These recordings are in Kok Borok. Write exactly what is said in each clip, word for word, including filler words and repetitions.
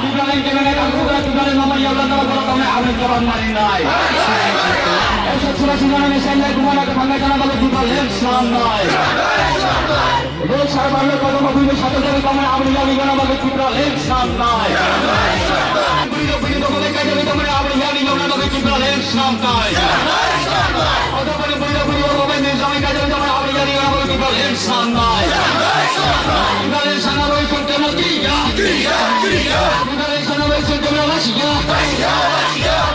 Tipraland kemene kangkukra Tipraland mama yabla nang borok tongmani aboni jawab mani nai. Ekso churasi jona ni sendai kumana kwthang nai jana bagwi Tipraland slam nai. Bo sara barlo kotor ma buino satok jagwi tongmani aboni yagwi yona bagwi Tipraland slam nai. Buino buino tongmani kaijagwi tongmani aboni yagwi yona bagwi Tipraland slam nai. Kotor buino buino tongmani kaijagwi tongmani aboni yagwi yona bagwi Tipraland slam nai. Tipraland slam nai, slam nai, slam nai.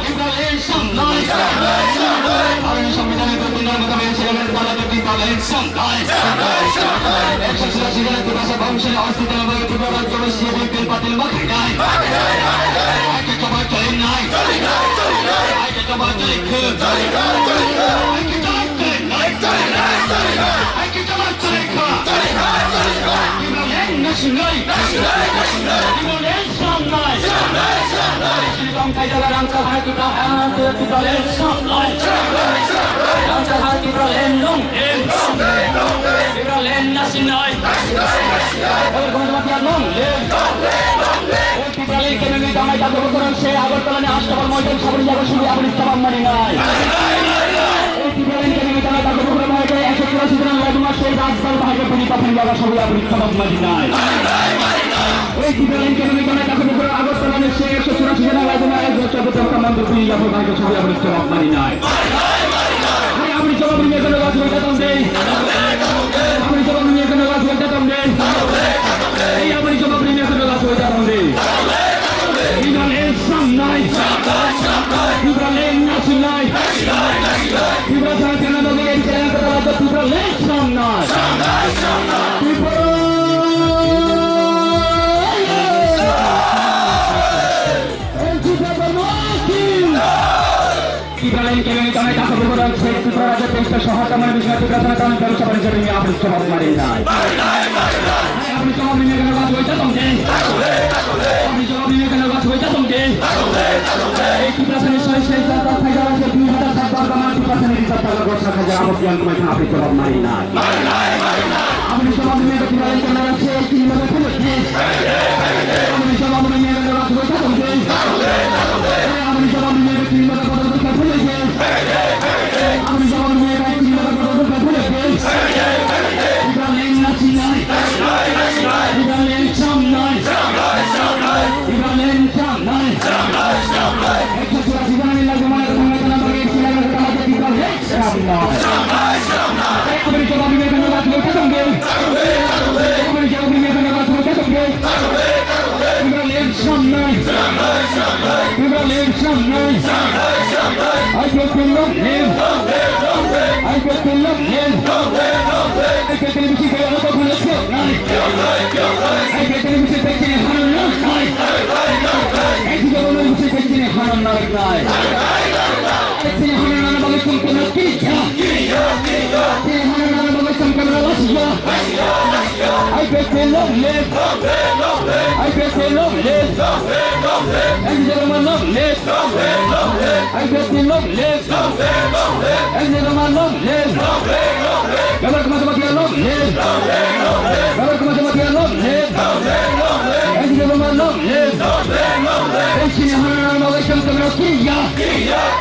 Tipraland slam nai, slam nai. Tipraland slam nai. Aboni sambidanni proti nai motamai slam nai. Songdai. Ekso churasi jona Tiprasa Bhausani Hospital bai Tripura Rajya bai C M P Patil ma khainai. Aike choba cholinai. Aike choba cholikhu. Aike choba cholinai. Aike choba cholikhu. Tipraland nasinai. Tipraland songdai. Songdai, songdai. Sri Ram Kaijala Ram Kahai Tipraland songdai. Ram Kahai Tipraland long. Tipraland nasinai. Tipraland kemengwi tangmani takhuk bukhuk rok se Agartala ni Ashtabal Moidan saboni yago sugwi aboni jawab mani nai. Tipraland kemengwi tangmani takhuk bukhuk rok ekso churasi jona laibuma se Rajbal bahai bini takhuk yago sugwi aboni jawab mani nai. Ei Tipraland kemengwi tangmani takhuk bukhuk rok Agartala ni se ekso churasi jona laibuma ek bochor bochor kaman dukwi yago bahai sugwi aboni jawab mani nai. Hai aboni jawab ringya jano last wai jatong de. Aboni jawab ringya jano last wai jatong de. Ei aboni jawab ringya jano last wai jatong de. Tipraland songdai. Tipraland nasinai. Tipraland songdai. Tipraland songdai. Tipraland songdai. Tipraland songdai. Tipraland songdai. Tipraland kemengwi tangmani takhuk bukhuk rok se Tripura Rajya teista sohor tangmani bisingtwi Tripura Sana Taman Garu Sabani Jabini Abri Jawab Mari Nai. Abri Jawab Mari Nai Garu Garu Waita Tongde. Abri Jawab Mari Nai Garu Garu Waita Tongde. Ei Tripura Sana Soi Soi Sata Thaidara Se Dui Hazar Sat Bar Tama Tripura Sana Rizab Taga Gosra Khaja Abot Yang Kumai Thang Abri Jawab Mari Nai. Abri Jawab Mari Nai Garu Garu Waita Tongde. Tipraland songdai. Tipraland songdai. I P F T long live. I P F T long live. I P F T ni bisi kaya ano to khana songdai. I P F T ni bisi kaya ano to khana songdai. I P F T ni bisi kaya ano to khana songdai. Chini hana nana bagwi chwng kwmrang kiriya. Chini hana nana bagwi chwng kwmrang lasiya. I P F T long live. I P F T long live. N G Roma long live. I P F T long live. N G Roma long live. Gabar Kma Jamatia long live. Gabar Kma Jamatia long live. N G Roma long live. Chini hana nana bagwi chwng kwmrang kiriya.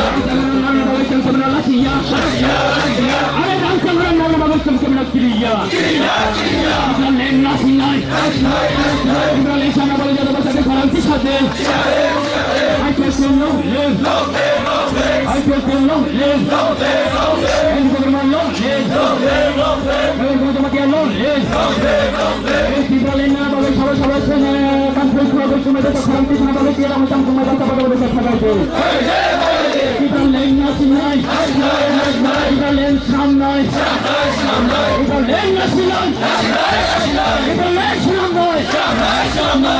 Rangchakrang nana bagwi chwng kemla lachiya. Are rangchakrang nana bagwi chwng kemla kiriya. Tipraland nasinai. Tipraland sana bagwi jado basa de khorang tisade. I P S P long live. I P S P long live. N G Government long live. N G Government long live. Tipraland na bagwi sabai sabai sene kan pui pui bagwi sumai bata khorang tisna bagwi tiyara muchang sumai bata bata bata sabai de. Tipraland nasinai. Tipraland samnai. Tipraland nasinai. Tipraland samnai.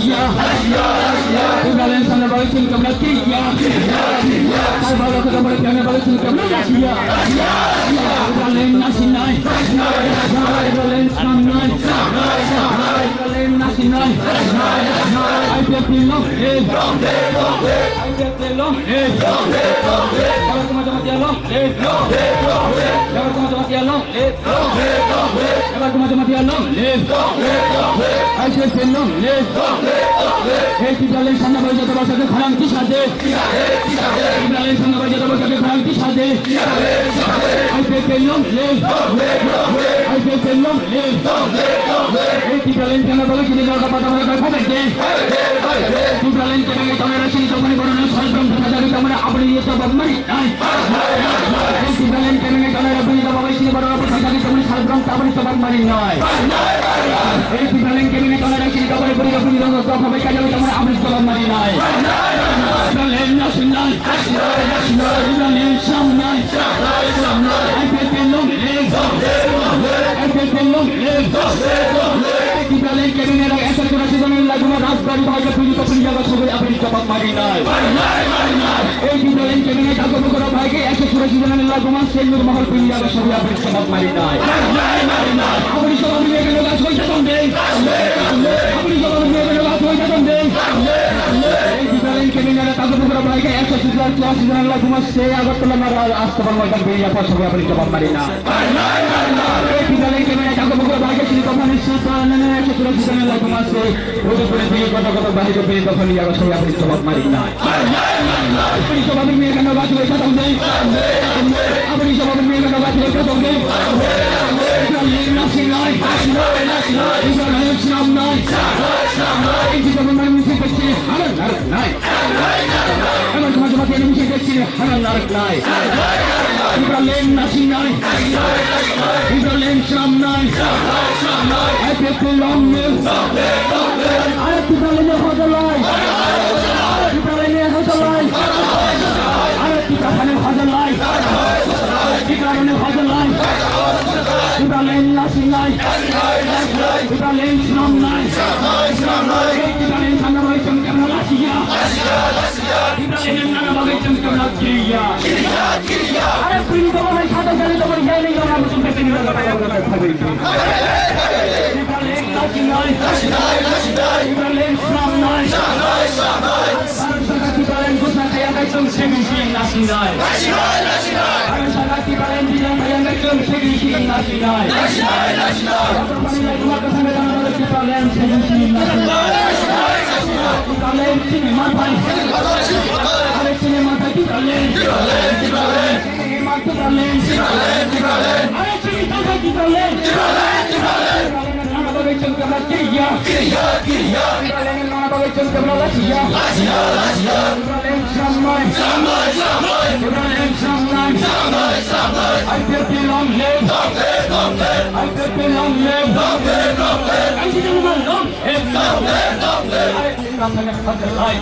lachiya. Tipraland samna bagwi chini kamna kiriya. Tipraland kota bagwi chini kamna lachiya. Tipraland nasinai. Tipraland samnai. Tipraland nasinai. I P F T long live. I P F T long live. Jabar Kumar Jamatia long live. Jabar Kumar Jamatia long live. Jabar Kumar Jamatia long live. I P F T long live. Ei Tipraland samna bagwi joto bwsajwk kharang tisa de. Tipraland samna bagwi joto bwsajwk kharang tisa de. I P F T long live. I P F T long live. Ei Tipraland samna bagwi chini jaga pata pata khai phabai de. Tipraland kebengwi tongnai rok chini tongmani borokno salbrum thajagwi tongmani aboni jobab mani. Ei Tipraland kebengwi tongnai rok bini dophani sini borok rok bwsajagwi tongmani salbrum taboni jobab mani nai. Ei Tipraland kebengwi tongnai rok sini dophani bwrwi rok bini rok dopha bai kajagwi tongmani aboni jobab mani nai. Tipraland nasinai. Tipraland samnai. I P F T long live. I P F T long live. Ei Tipraland kebengwi rok ekso churasi jona ni laguma Rajbari bahai khe bini dophani jaga sogwi aboni jobab mani nai. Ei Tipraland kebengwi Tago Bukro bahai khe ekso churasi jona ni laguma Sendur Mahal bini jaga sogwi aboni jobab mani nai. Aboni jobab mani nai, gas hoita tong de. Aboni jobab mani nai, gas hoita tong de. Ei Tipraland kebengwi Tago Bukro bahai khe ekso churasi jona ni laguma se Agartala Nara Astabal Moidan bini jaga sogwi aboni jobab mani nai. Ei Tipraland kebengwi Tago Bukro bahai khe chini dophani sita nene ekso churasi jona ni laguma se Rojak bini bini kotor kotor bahai khe bini dophani jaga sogwi aboni jobab mani nai. Aboni jobab ni mekano bachwi kha tong de. Aboni jobab ni mekano bachwi kha tong de. Tipraland nasinai. Tipraland samnai. Tipraland mani misi kecil. Hana narak nai. Hana narak nai. Tipraland nasinai. Tipraland samnai. I P F T long live. Are Tipraland ni hojalai. Tipraland ni hojalai. Are Tipraland ni hojalai. Tipraland ni hojalai. Tipraland nasinai. Tipraland samnai. Tipraland samnai chwng kemla lachiya. Tipraland nana bagwi chwng kemla kiriya. Are pini dophani sata jani dophani jani jani amo chwng kemla kiriya. Tipraland nasinai. Tipraland samnai. Bharat Sarkar Tipraland ghosna khaiya khai chwng C B C nasinai. Bharat Sarkar Tipraland design khaiya khai chwng C B C nasinai. Tipraland C B C nasinai. Tipraland chini manthai. Are chini manthai Tipraland. Chini manthai Tipraland. Are chini manthai Tipraland. Tipraland nana bagwi chwng kemla kiriya. Tipraland nana bagwi chwng kemla lachiya. Tipraland samnai. Tipraland samnai. I P F T long live. I P F T long live. I P F T long live. Are Tipraland ni hojalai.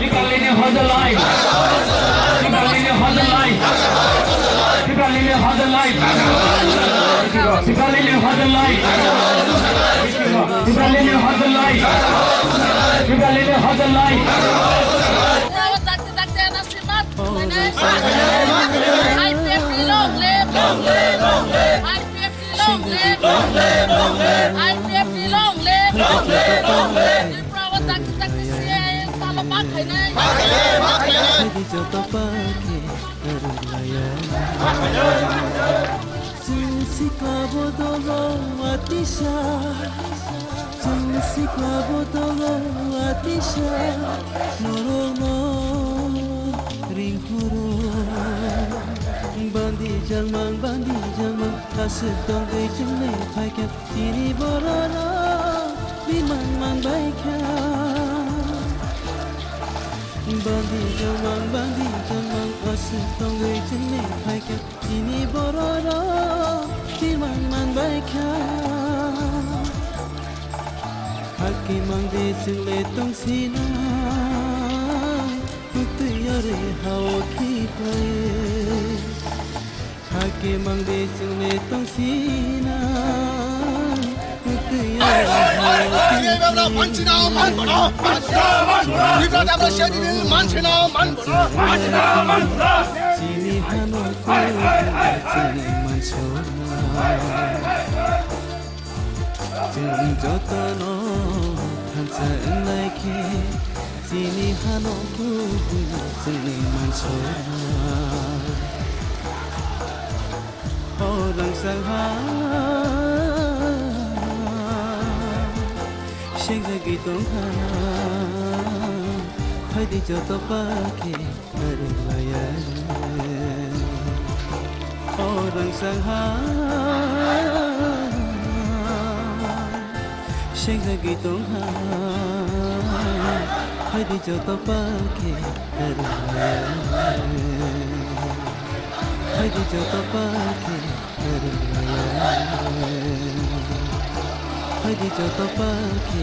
Tipraland ni hojalai. Tipraland ni hojalai. Tipraland ni hojalai. Tipraland ni hojalai. Tipraland ni hojalai. Tipraland ni hojalai. Tipraland ni hojalai. I P F T long live. Long live, long live. Long live! Long live! Long live! I P F T long live! Long live! Long live! Tripura o chakri chakri C A A salo ma khainai. Ma khainai, ma khainai. Phaidi joto pakhe kwrwng laya. Chwng sikla bodolo watisa. Chwng sikla bodolo watisa. Norokno ringkhoro. Bandi jangmang, bandi jangmang. Aswk tongwi chwngni phaikha, chini bororok bimang mangbaikha. Bandi jangmang, bandi jangmang, aswk tongwi chwngni phaikha, chini bororok bimang mangbaikha. Hakhe mangde chwngle tongsinai, muktwi yarwi hao khiklai. Hakhe mangde chwngle tongsinai, muktwi yarwi hao khiklai. Chini hano kutung chini mansukma. Chwng jotono thansa wngnai khe, chini hano kubui chwngni mansukma. O rangchak ha, sengjakgwi tongkha, phaidi joto pakhe. O rangchak ha, sengjakgwi tongkha, phaidi joto pakhe. Phaidi joto pakhe. Phaidi joto pakhe.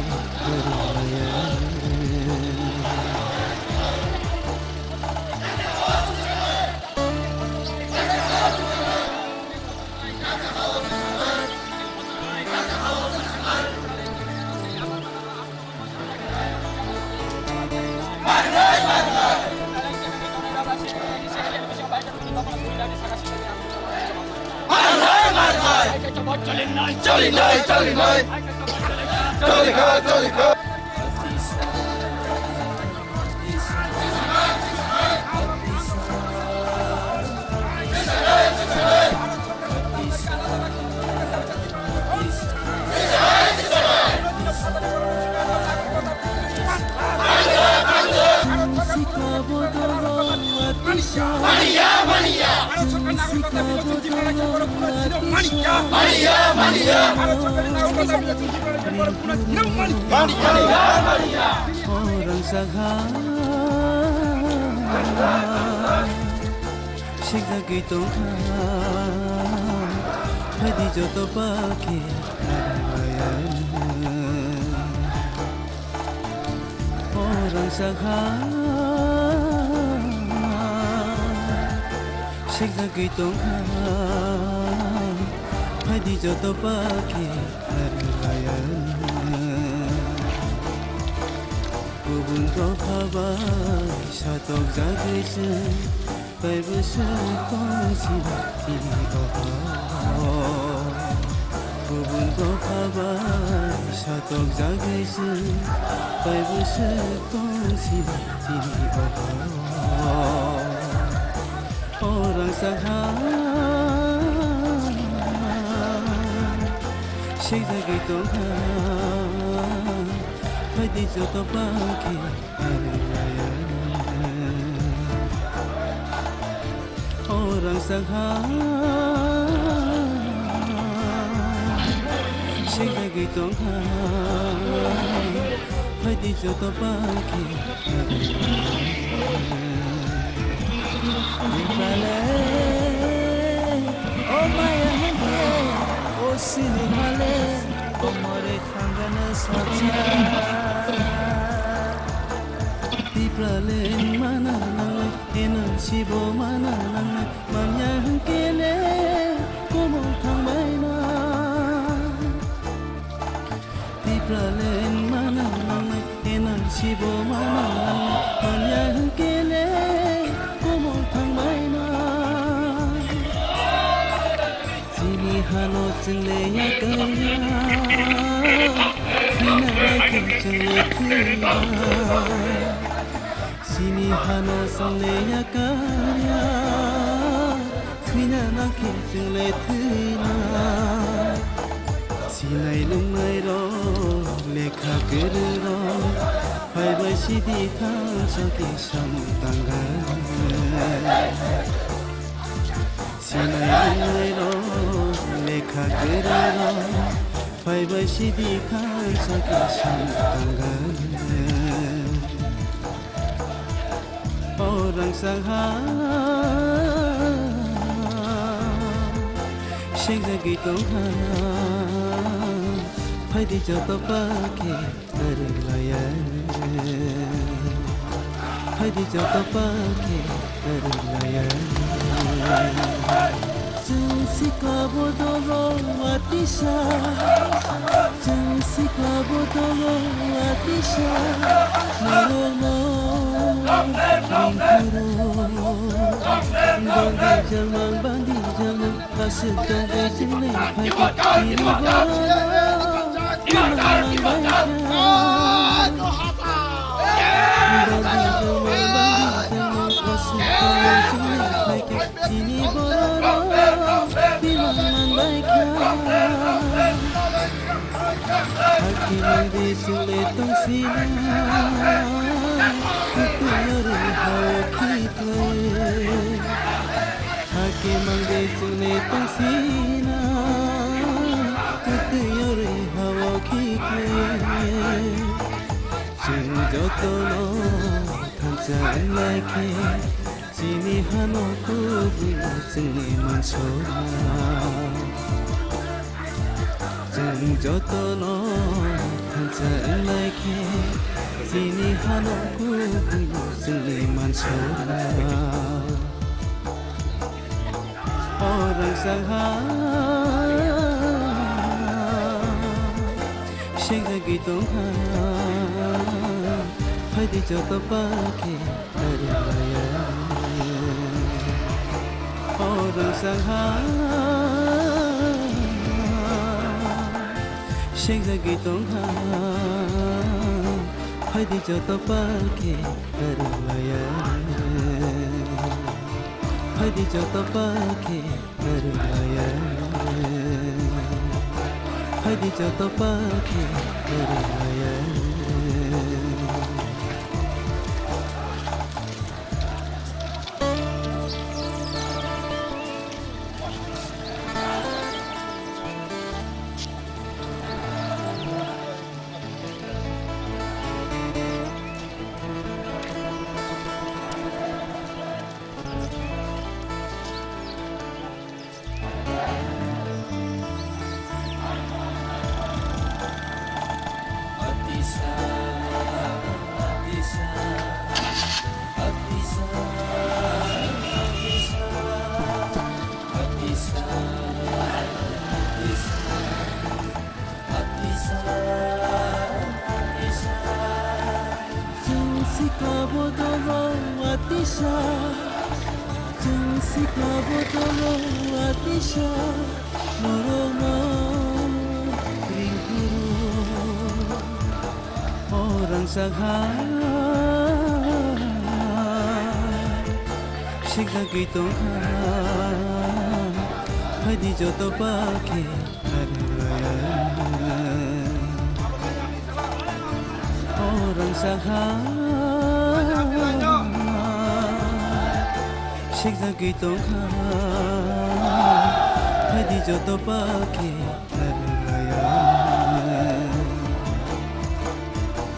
Sengjakgwi tongkha, phaidi joto pakhe. O rangchak ha, sengjakgwi tongkha, phaidi joto pakhe. Kubun dopha bai satokjagwi chwng. Taibo se tong sini tini o. Kubun dopha bai satokjagwi chwng. Taibo se tong sini tini o. O rangchak ha, sengjakgwi tongkha, phaidi joto pakhe. O rangchak ha, sengjakgwi tongkha, phaidi joto pakhe. Bale, o maya hwnkhe, o sini male, o more thangana sajak. Tiprale mana nangnai, N R C bo mana nangnai, manya hwnkhe le komol thangbaina. Tiprale mana nangnai, N R C bo mana nangnai, manya hwnkhe le komol thangbaina. Chini Ano chwngle yakarya, thwina nangkhe chwngle thwina. Chini hano chwngle yakarya, thwina nangkhe chwngle thwina. Sinai lungnairok, lekha kwrwirok, phaibai sidi thansa khe samung tangkha. Sinai lungnairok, lekha kwrwirok, phaibai sidi thansa khe samung tangkha. O rangchak ha, sengjakgwi tongkha, phaidi joto palkhe kwrwng laya. Phaidi joto palkhe kwrwng laya. Chwng sikla bodolo watisa, chwng sikla bodolo watisa, norokno ringkuro. Bandi jamang, bandi jamang, aswk tongwi chwngno phaikha, chini borok imang mangbaikha. Bandi jamang, bandi jamang, aswk tongwi chwngno phaikha, chini borok imang mangbaikha. Hakhe mangdi chwngno tongsinai, kwtwio rwi hao khiklai. Hakhe mangdi chwngno tongsinai, kwtwio rwi hao khiklai. Chwng jotono thansa wnglaikhe, chini hano kubui chwngni mansukma. Chwng jotono thansa wnglaikhe, chini hano kubui chwngni mansukma. O rangchak ha, sengjakgwi tongkha, phaidi joto palkhe kwrwng laya. O rangchak ha, sengjakgwi tongkha, phaidi joto palkhe kwrwng laya. Phaidi joto palkhe kwrwng laya. Phaidi joto palkhe kwrwng laya. Chwng sikla bodolo watisa, chwng sikla bodolo watisa, norokno ringkuro. O rangchak ha, sengjakgwi tongkha, phaidi joto palkhe kwrwng laya. O rangchak ha, sengjakgwi tongkha, phaidi joto palkhe kwrwng laya.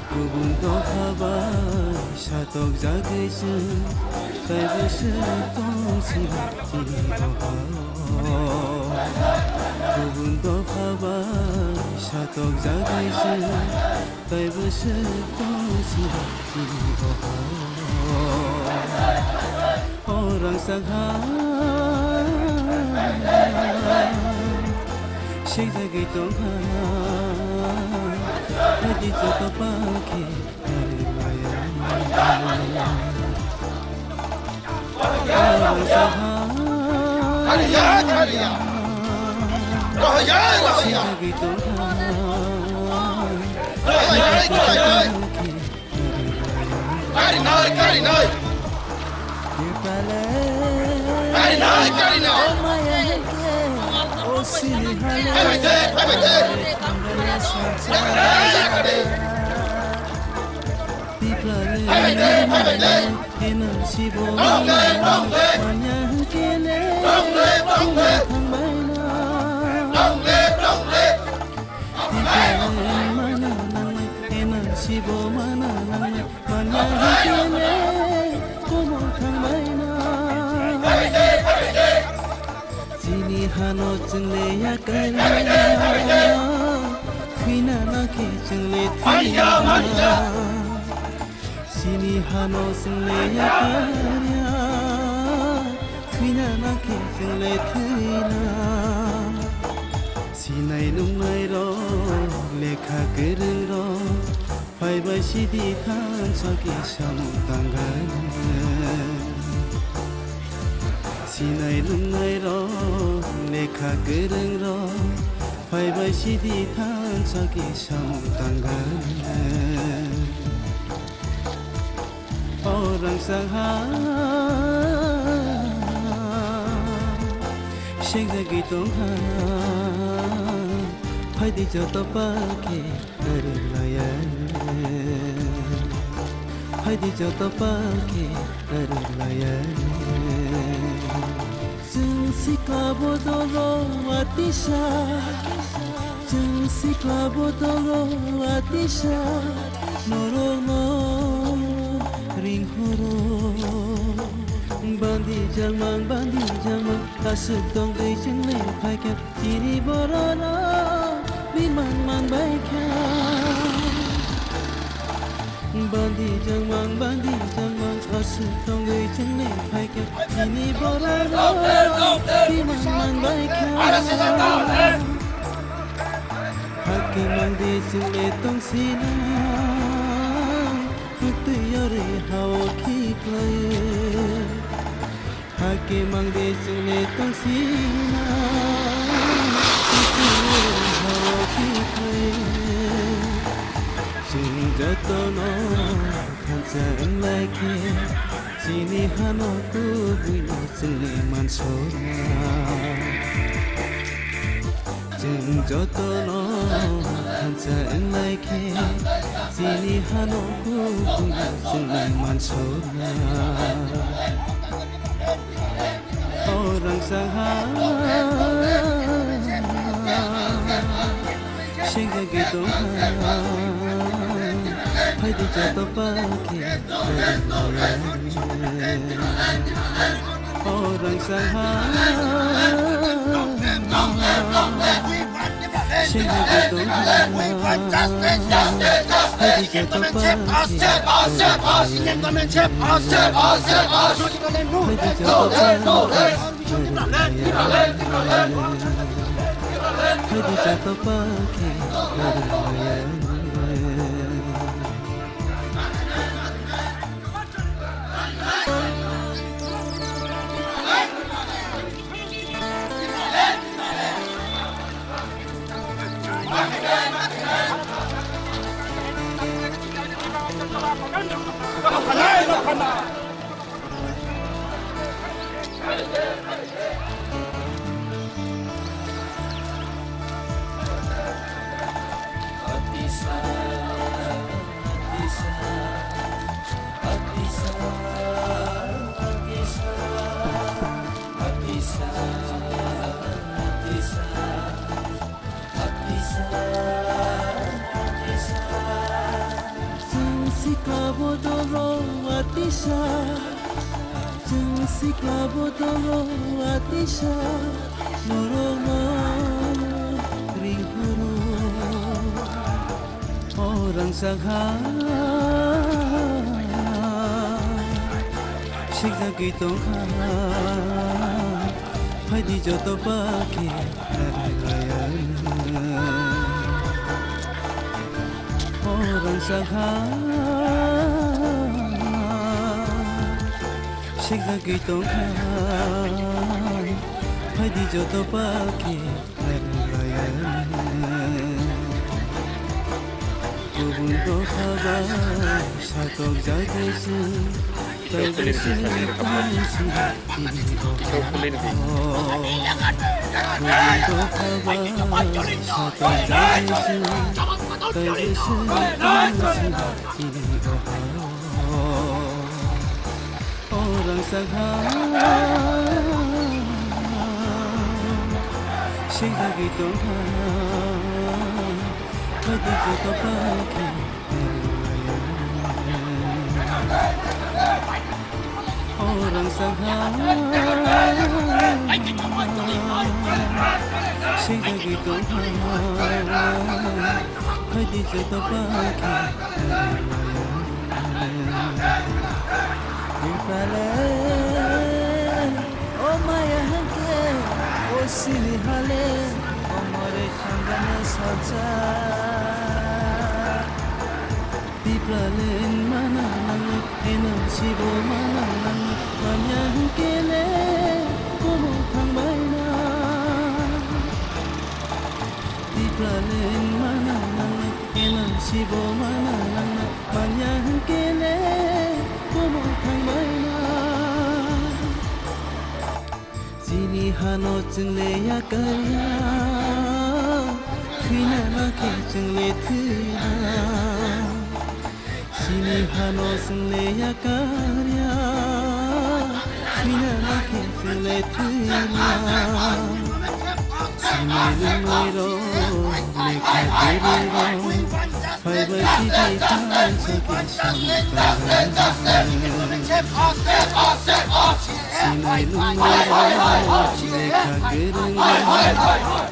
Kubun dopha bai satokjagwi chwng, taibo se tong sini chini dopha o. Kubun dopha bai satokjagwi chwng, taibo se tong sini chini dopha o. O rangchak ha, sengjakgwi tongkha, phaidi joto palkhe kwrwng laya. O rangchak ha, Singwi tongkha. Kari nai, kari nai. Kari nai, kari nai. Hai bai de, hai bai de. Hai bai de, hai bai de. Enang sibo manya hwnkhe le kumui thangbaino. Tipaimano nangnai, enang sibo mana nangnai, manya hwnkhe le kumui thangbaino. Chini hano chwngle yakarya, thwina nakhe chwngle thwina. Chini hano chwngle yakarya, thwina nakhe chwngle thwina. Sinai nungnai rok, lekha kwrwng rok, phaibai sidi thansa khe samung tangani. Sinai nungnai rok, lekha kwrwng rok, phaibai sidi thansa khe samung tangani. O rangchak ha, sengjagwi tongkha, phaidi joto palkhe. Phaidi joto palkhe rwlayani. Chwng sikla bodolo watisa, chwng sikla bodolo watisa, norokno ringhoro. Bandi jangmang, bandi jangmang, aswk tongwi chwngle phaikha. Chini bororok biman manbaikha. Bandi jangmang, bandi jangmang, aswk tongwi chwngle phaikha. Chini bororok biman manbaikha. Hakhe mangdi chwngle tongsinai, kwtwi yorwi hao khiklai. Hakhe mangdi chwngle tongsina, hao khiklai. Chwng jotono thansa wnglaikhe, chini hano kubuino chwngle mansokna. Chwng jotono thansa wnglaikhe, chini hano kubuino chwngle mansokna. O rangchak ha, sengjagwi tongkha, phaidi joto palkhe. O rangchak ha, sengjagwi tongkha, phaidi joto palkhe. Phaidi joto palkhe. Phaidi joto palkhe. Chwng sikla bodolo watisa, chwng sikla bodolo watisa, norokno ringhoro. O rangchak ha, sengjagwi tongkha, phaidi joto palkhe. O rangchak ha, sengjagwi tongkha, phaidi joto palkhe. Dophaba satok jagwi se, taibo se tongsi tini dophao. Dophaba satok jagwi se, taibo se tongsi tini dophao. O rangchak ha, sengkagwi tongkha, phaidi joto pakhe. O rangchak ha, sengkagwi tongkha, phaidi joto pakhe. Tipra le, o maya hwnkhe, o sini hale, o more thangano salsa. Tipra le mana nangnai, ena sibo mana nangnai, manya hwnkhe le, komo thangbai na. Tipra le mana nangnai, ena sibo mana nangnai, manya hwnkhe le komo thangbai na. Chini hano chwng le yakarya, thwina nakhe chwng le thwina. Chini hano chwng le yakarya, thwina nakhe chwng le thwina. Sinai lwmai rok, lekha kwrwi rok, phaibai sidi thansa khe samung tangani. Sinai lwmai rok, lekha kwrwi rok,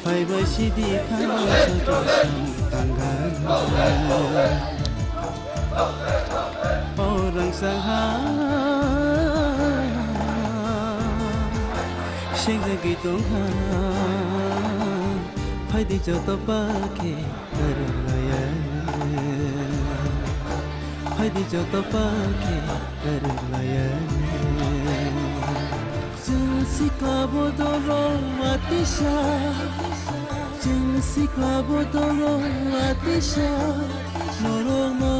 phaibai sidi thansa khe samung tangani. O rangchak ha, sengjagwi tongkha, phaidi joto pakhe karwng layani. Phaidi joto pakhe karwng layani. Chwng sikla bodol rok watisa, chwng sikla bodol rok watisa, norokno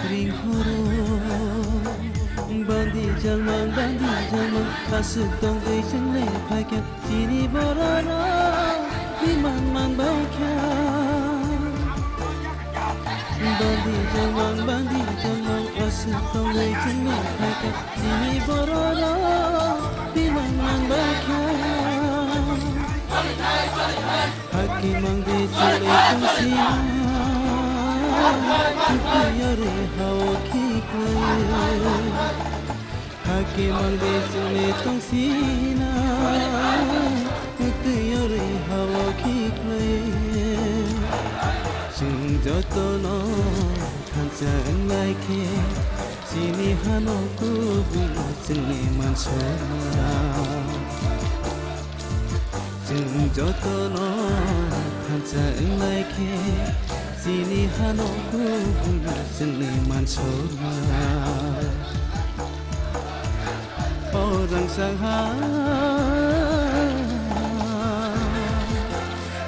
ringhoro. Bandi jalmang, bandi jalmang, aswk tongwi chwngni phaikha, chini bororok biman man baikha. Bandi jalmang, bandi jalmang, aswk tongwi chwngni phaikha. Chini bororok biman man baikha. Hakhe mangde chwngni tongsi, hwnkhe yori hao khiklai. Hakhe mangde chwngni tongsina, twi yori hao khiklai. Chwng jotono thansa wnglai khe, chini hano kubui chwngni mansokma. Chwng jotono thansa wnglai khe, chini hano kubui chwngni mansokma. O rangchak ha,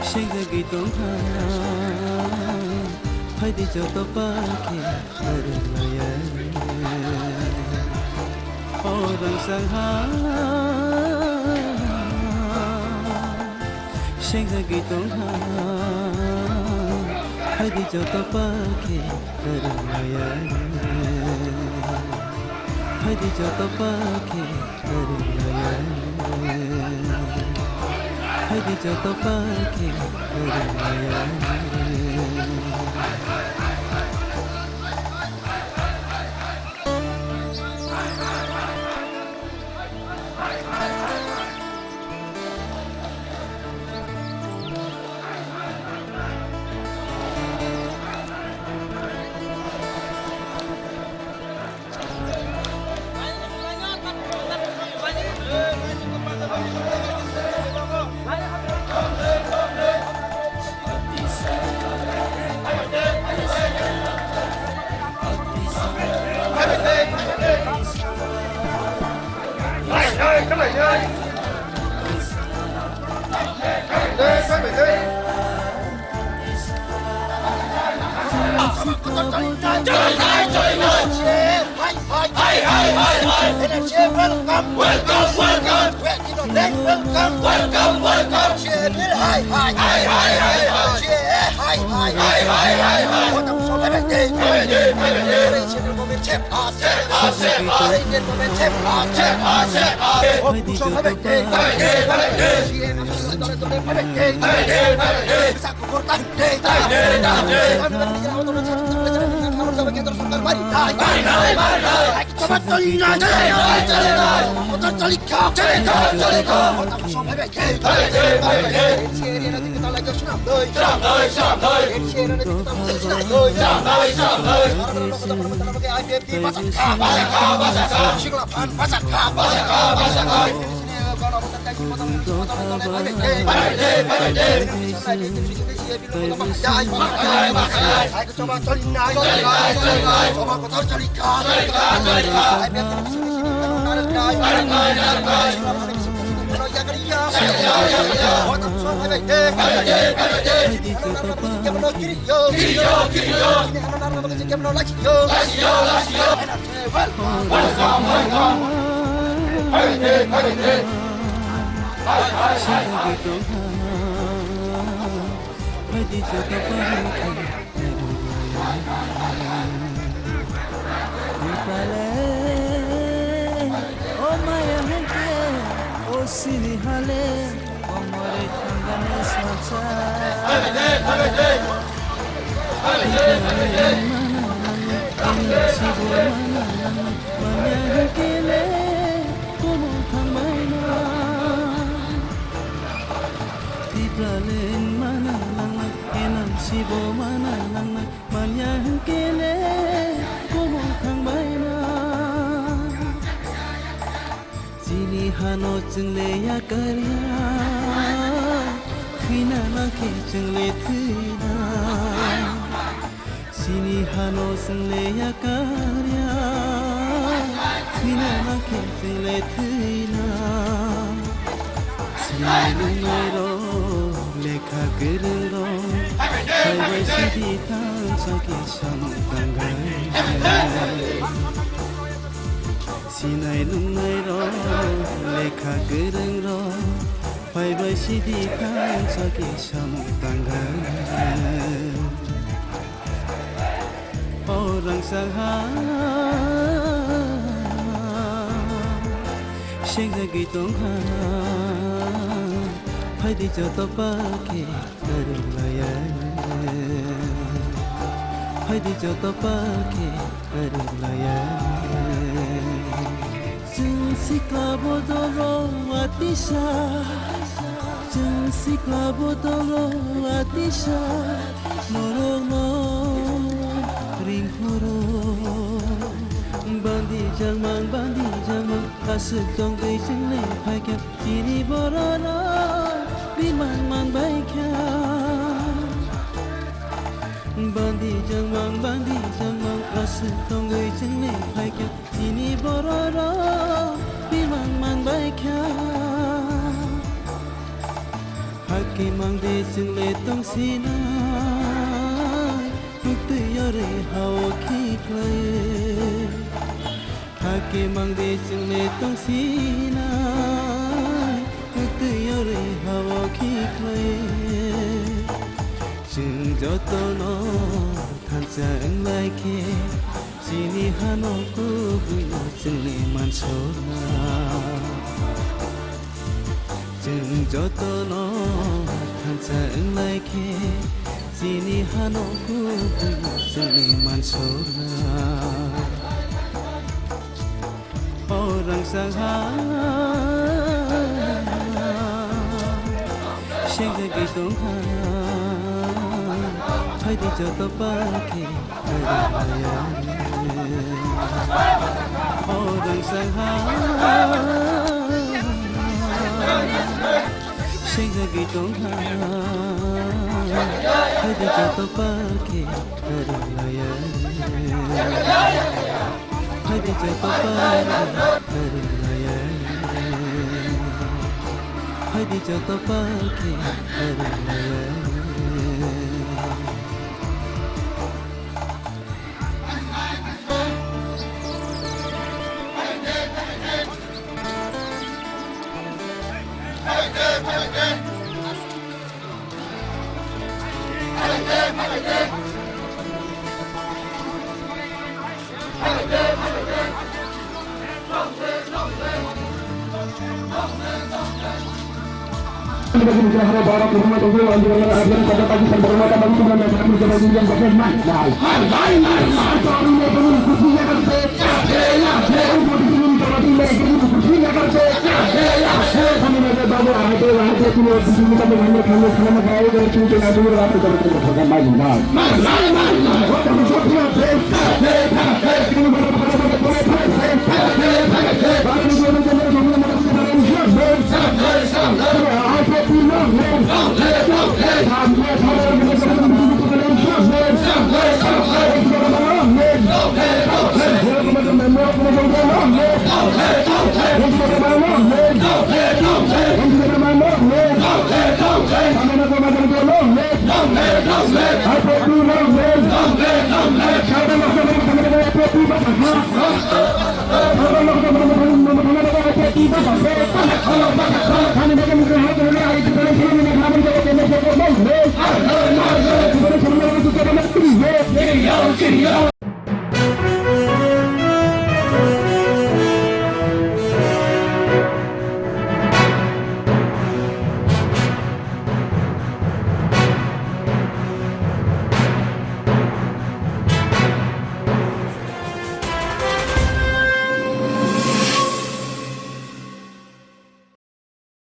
sengjagwi tongkha, phaidi joto pakhe karwng layani. O rangchak ha, sengjagwi tongkha, phaidi joto pakhe karwng layani. Phaidi joto pakhe karwng layani. Phaidi joto pakhe karwng layani. Hai, hai, hai, hai. N R C A welcome. Welcome, welcome. Welcome, welcome. Welcome, welcome. N R C A hai, hai. Hai, hai, hai, hai. N R C A hai, hai. Hai, hai, hai, hai. Welcome, so, hai, hai, hai. Hai, hai, hai, hai. N R C A welcome. Check us, check us, check us. N R C A welcome. Check us, check us, check us. Welcome, so, hai, hai, hai. Hai, hai, hai, hai. N R C A welcome. Hai, hai, hai, hai. O maya hwnkhe, o sini hale, o more thangani salsa. Manya hwnkhe le, komon thangbaino. Tipralen mana nangnai, N R C bo mana nangnai, manya hwnkhe le komon thangbaino. Chini hano chwngle yakarya, thwina nangkhe chwngle thwina. Chini hano chwngle yakarya, thwina nangkhe chwngle thwina. Sinai nungnairok, lekha kwrwngrok, phaibai sidi thansa khe samung tangkha. Sinai nungnairok, lekha kwrwngrok, phaibai sidi thansa khe samung tangkha. O rangchak ha sengjagwi tongkha, phaidi joto palke arwk laya. Phaidi joto palke arwk laya. Chwng sikla bodolo watisa, chwng sikla bodolo watisa, norokno ringphuru. Bandi jangmang, bandi jangmang, aswk tongwi chwngno phaikha, chini bororok bimang man baikha. Bandi jangmang, bandi jangmang, aswk tongwi chwngno phaikha, chini bororok bimang man baikha. Hakhe mangde chwngle tongsinai, muktwi yorwi hao khiklai. Hakhe mangde chwngle tongsinai, muktwi yorwi hao khiklai. Chwng jotono thansa wnglai khe, chini hano kubui chwngni mansokna. Chwng jotono thansa wnglai khe, chini hano kubui chwngni mansokna. O rangchak ha, sengjagwi tongkha, phaidi joto palke arwk laya. O rangchak ha, sengjagwi tongkha, phaidi joto palke arwk laya. Phaidi joto palke arwk laya. Phaidi joto palke arwk laya.